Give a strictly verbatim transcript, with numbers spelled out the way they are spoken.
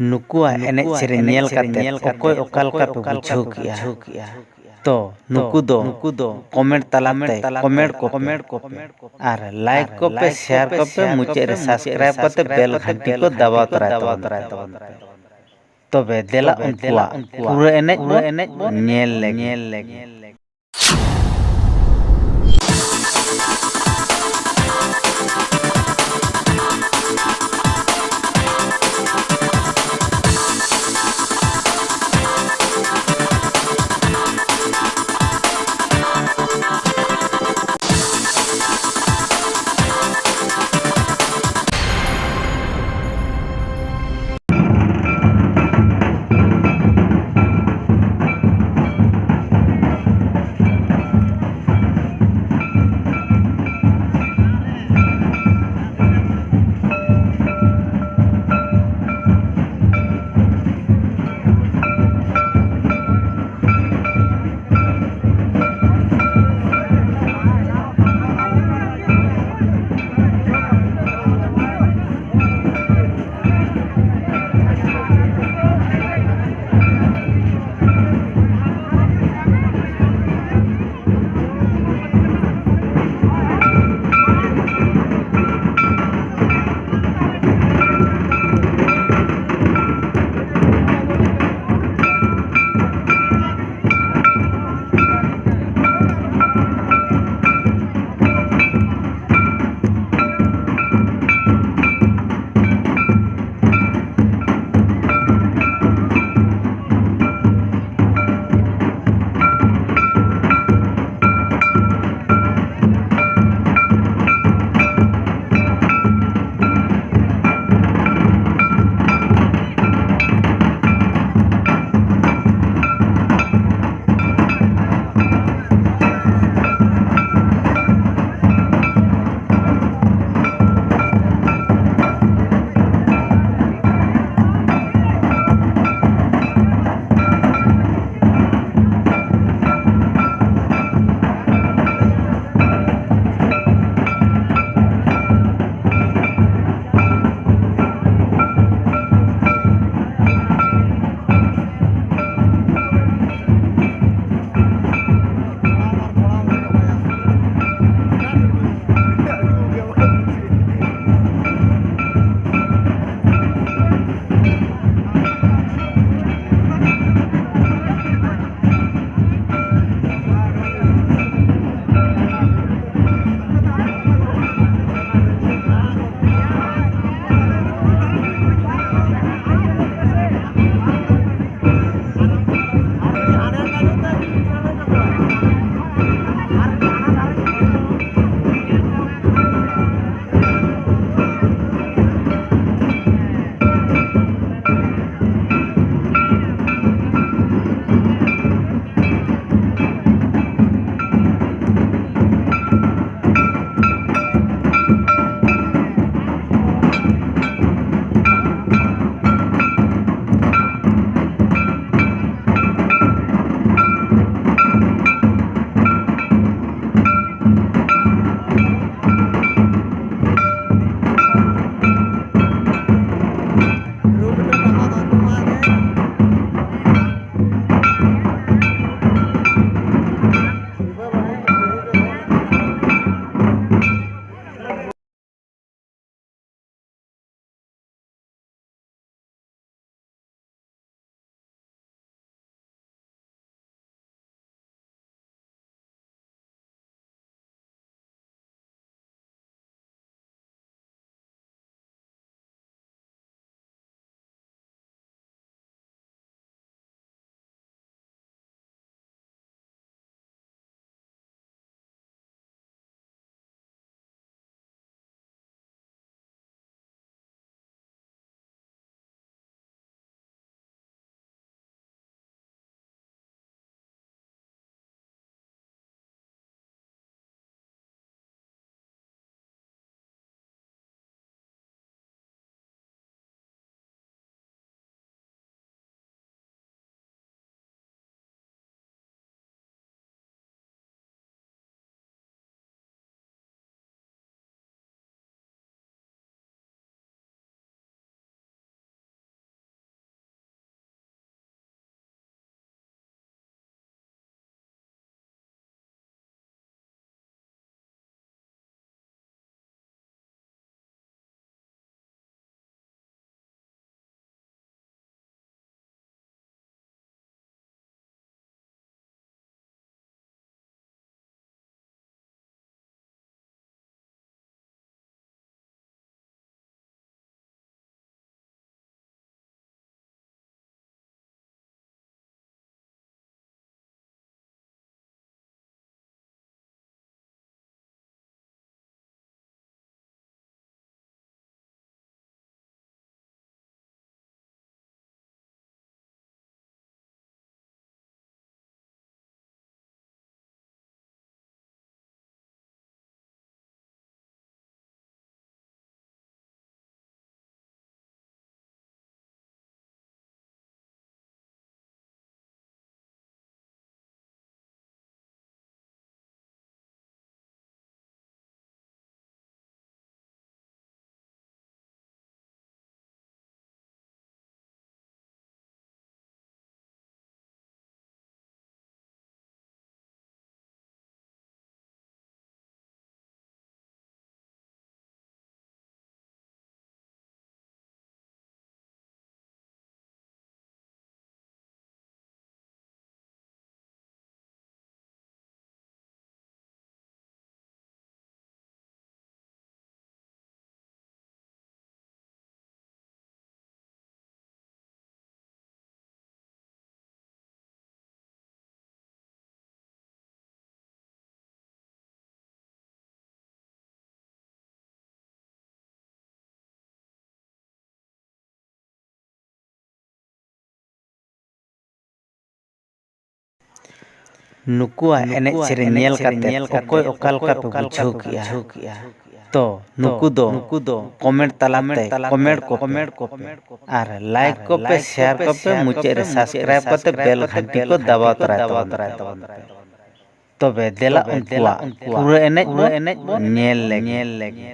ᱱᱩᱠᱩᱣᱟᱜ ᱮᱱᱮᱡ ᱥᱮᱨᱮᱧ ᱧᱮᱞ ᱠᱟᱛᱮ ᱚᱠᱚᱭ ᱚᱠᱟ ᱞᱮᱠᱟ ᱯᱮ ᱵᱩᱡᱷᱟᱹᱣ ᱠᱮᱜᱼᱟ? ᱛᱚ ᱱᱩᱠᱩ ᱫᱚ ᱠᱚᱢᱮᱱᱴ ᱛᱟᱞᱟᱛᱮ ᱠᱚᱢᱮᱱᱴ ᱠᱚᱯᱮ ᱟᱨ ᱞᱟᱭᱤᱠ ᱠᱚᱯᱮ, ᱥᱮᱭᱟᱨ ᱠᱚᱯᱮ, ᱢᱩᱪᱟᱹᱫ ᱨᱮ ᱥᱟᱵᱥᱠᱨᱟᱭᱤᱵ ᱠᱟᱛᱮ ᱵᱮᱞ ᱜᱷᱟᱱᱴᱤ ᱠᱚ ᱫᱟᱵᱟᱣ ᱛᱚᱨᱟᱭ ᱛᱟᱵᱚᱱ ᱯᱮ᱾ ᱛᱚᱵᱮ ᱫᱮᱞᱟ ᱩᱱᱠᱩᱣᱟᱜ ᱯᱩᱨᱟᱹ ᱮᱱᱮᱡ ᱵᱚᱱ ᱧᱮᱞ ᱞᱮᱜᱮ᱾ ᱱᱩᱠᱩᱣᱟᱜ ᱮᱱᱮᱡ ᱥᱮᱨᱮᱧ ᱧᱮᱞ ᱠᱟᱛᱮ ᱚᱠᱚᱭ ᱚᱠᱟ ᱞᱮᱠᱟ ᱯᱮ ᱵᱩᱡᱷᱟᱹᱣ ᱠᱮᱜᱼᱟ? ᱛᱚ ᱱᱩᱠᱩ ᱫᱚ ᱠᱚᱢᱮᱱᱴ ᱛᱟᱞᱟᱛᱮ ᱠᱚᱢᱮᱱᱴ ᱠᱚᱯᱮ ᱟᱨ ᱞᱟᱭᱤᱠ ᱠᱚᱯᱮ, ᱥᱮᱭᱟᱨ ᱠᱚᱯᱮ, ᱢᱩᱪᱟᱹᱫ ᱨᱮ ᱥᱟᱵᱥᱠᱨᱟᱭᱤᱵ ᱠᱟᱛᱮ ᱵᱮᱞ ᱜᱷᱟᱱᱴᱤ ᱠᱚ ᱫᱟᱵᱟᱣ ᱛᱚᱨᱟᱭ ᱛᱟᱵᱚᱱ ᱯᱮ᱾ ᱛᱚᱵᱮ ᱫᱮᱞᱟ ᱩᱱᱠᱩᱣᱟᱜ ᱯᱩᱨᱟᱹ ᱮᱱᱮᱡ ᱵᱚᱱ ᱧᱮᱞ ᱞᱮᱜᱮ᱾